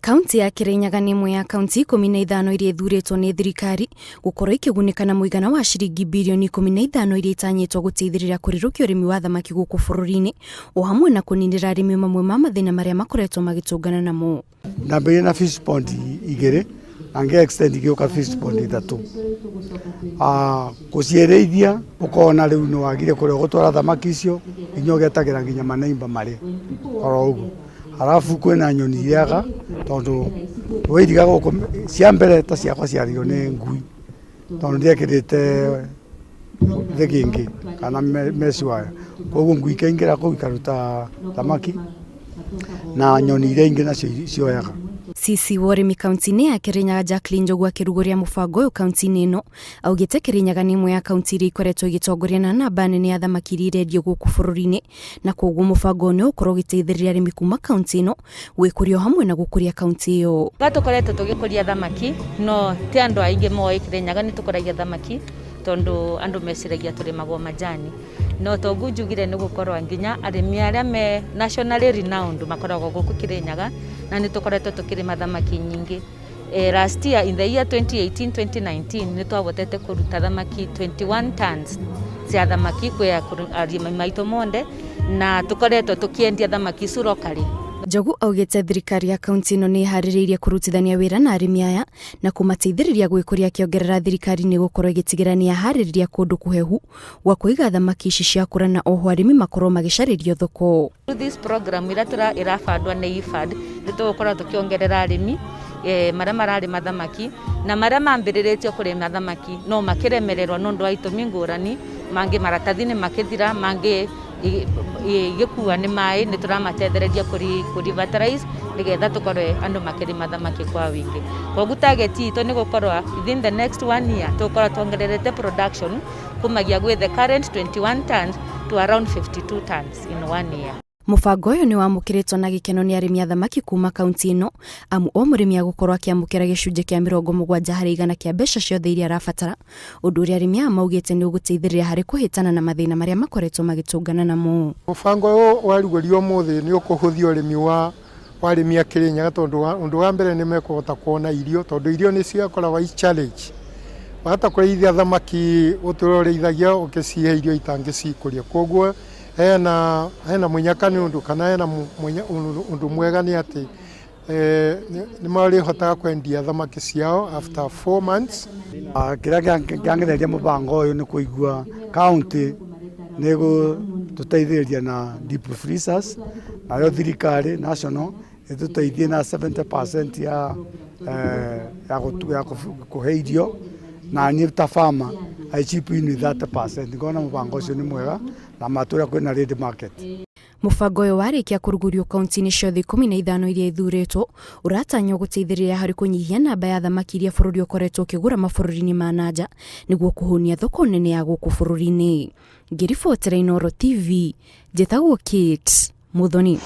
Kaunti ya Kirinyaga nĩ ĩmwe ya kaunti 15 iria ithurĩtwo nĩ thirikari gũkorwo ikĩgunĩka na mũigana wa ciringi birioni 15 iria itanyĩtwo gũteithĩrĩria kũrirũkia ũrĩmi wa thamaki gũkũ bũrũri-inĩ o hamwe na kũninĩra arĩmi mamwe ma mathĩna marĩa makoretwo magĩtũngana namo. Ndambĩrĩirie na fish pond igĩrĩ na ngĩ extend igĩũka fish pond ithatũ. Gũciĩrĩithia ũkona rĩu nĩ wagire kũrĩa ũgũtwara thamaki icio nginya ũgetagĩra nginya maneighbour marĩ oro ũguo. Arabu kwĩna nyoni irĩaga tondũ wairiga gũkũ cia mbere ta ciakwa ciarĩirwo nĩ ngui tondũ ndiekĩrĩte thĩgĩngĩ kana mesh wire. Koguo ngui ikaingĩra kũu ikaruta thamaki na nyoni iria ingĩ nacio cioyaga. CC wa ũrĩmi kaunti-inĩ ya Kĩrĩnyaga Jacqueline Njogu akĩrugũria mũbango ũyũ kaunti-inĩ ĩno augĩte Kĩrĩnyaga nĩ ĩmwe ya kaunti iria ikoretwo igĩtongoria na namba nene ya thamaki iria irendio gũkũ bũrũri-inĩ na koguo mũbango ũyũ nĩ ũgũkorwo ũgĩteithĩrĩria arĩmi kuma kaunti ĩno gwĩkũria o hamwe na gũkũria kaunti ĩyo. Ga tũkoretwo tũgĩkũria thamaki no ti andũ aingĩ moĩ Kĩrĩnyaga nĩ tũkũragia thamaki tondũ andũ meciragia tũrĩmagwo majani no toguo njugire nĩ gũkorwo nginya arĩmi arĩa me nationally renowned makoragwo gũkũ Kĩrĩnyaga na nĩ tũkoretwo tũkĩrĩma thamaki nyingĩ. Last year in the year 2018 2019 nĩ twahotete kũruta thamaki 21 tons cia thamaki kwĩ arĩmi maitũ monde na tũkoretwo tũkĩendia thamaki icu locally. Njogu augĩte thirikari ya kaunti ĩno nĩ ĩharĩrĩirie kũrutithania wĩra na arĩmi aya na kũmateithĩrĩria gwĩkũria akĩongerera thirikari nĩ ĩgũkorwo ĩgĩtigĩrĩra nĩ yaharĩrĩria kũndũ kũhehu gwa kũiga thamaki ici ciakũra na oho arĩmi makorwo magĩcarĩrio thoko. Through this program ĩrĩa tũra ĩrabandwo nĩ IFAD nĩ tũgũkorwo tũkĩongerera arĩmi marĩa mararĩma thamaki na marĩa mambĩrĩrĩtie kũrĩma thamaki no makĩremererwo nĩ ũndũ wa itũmi ngũrani, mangĩ maratathi nĩ makĩthira, mangĩ igĩkua nĩ maĩ, nĩ tũramatethereria kũ revitalize nĩgetha tũkorwe andũ makĩrĩma thamaki kwa wĩingĩ. Koguo target itũ nĩ gũkorwo within the next one year tũgũkorwo tuongererete production kumagia gwĩ the current 21 tons to around 52 tons in one year. Mũbango ũyũ nĩ wamũkĩrĩtwo na gĩkeno nĩ arĩmi a thamaki kuma kaunti ĩno amu o mũrĩmi agũkorwo akĩamũkĩra gĩcunjĩ kĩa 70% kĩa mbeca ciothe iria arabatara, ũndũ ũrĩa arĩmi aya maugĩte nĩ ũgũteithĩrĩria harĩ kũhĩtana na mathĩna marĩa makoretwo magĩtũngana namo. Mũbango ũyũ warugũrio ũmũthĩ nĩ ũkũhũthia ũrĩmi wa arĩmi a Kĩrĩnyaga tondũ ũndũ wa mbere nĩ mekũhota kuona irio tondũ irio nĩ ciakoragwo i challenge. Wahota kũrĩithia thamaki ũtũre ũrĩithagia ũgĩcihe irio itangĩcikũria koguo hena hena mũnyaka nĩ ũndũ kana hena ũndũ mwega nĩ atĩ nĩ marĩhotaga kwendia thamaki ciao after 4 months. Kĩrĩa kĩangereria mũbango ũyũ nĩ kũigua county nĩ ĩgũtũteithĩrĩria na deep freezers, nayo thirikari national ĩtũteithie na 70% ya kũhe irio, na niĩ ta farmer I chip in with 30%. Ngona mũbango ũcio nĩ mwega na matũra kwĩna ready market. Mũbango ũyũ warĩkia kũrugũrio kaunti-inĩ ciothe 15 iria ithurĩtwo ũratanywo gũteithĩrĩria harĩ kũnyihia namba ya thamaki iria bũrũri ũkoretwo ũkĩgũra mabũrũri-inĩ ma nanja nĩguo kũhũnia thoko nene ya gũkũ bũrũri-inĩ. Ngĩribotera Inooro TV, njĩtagwo Kate Muthoni.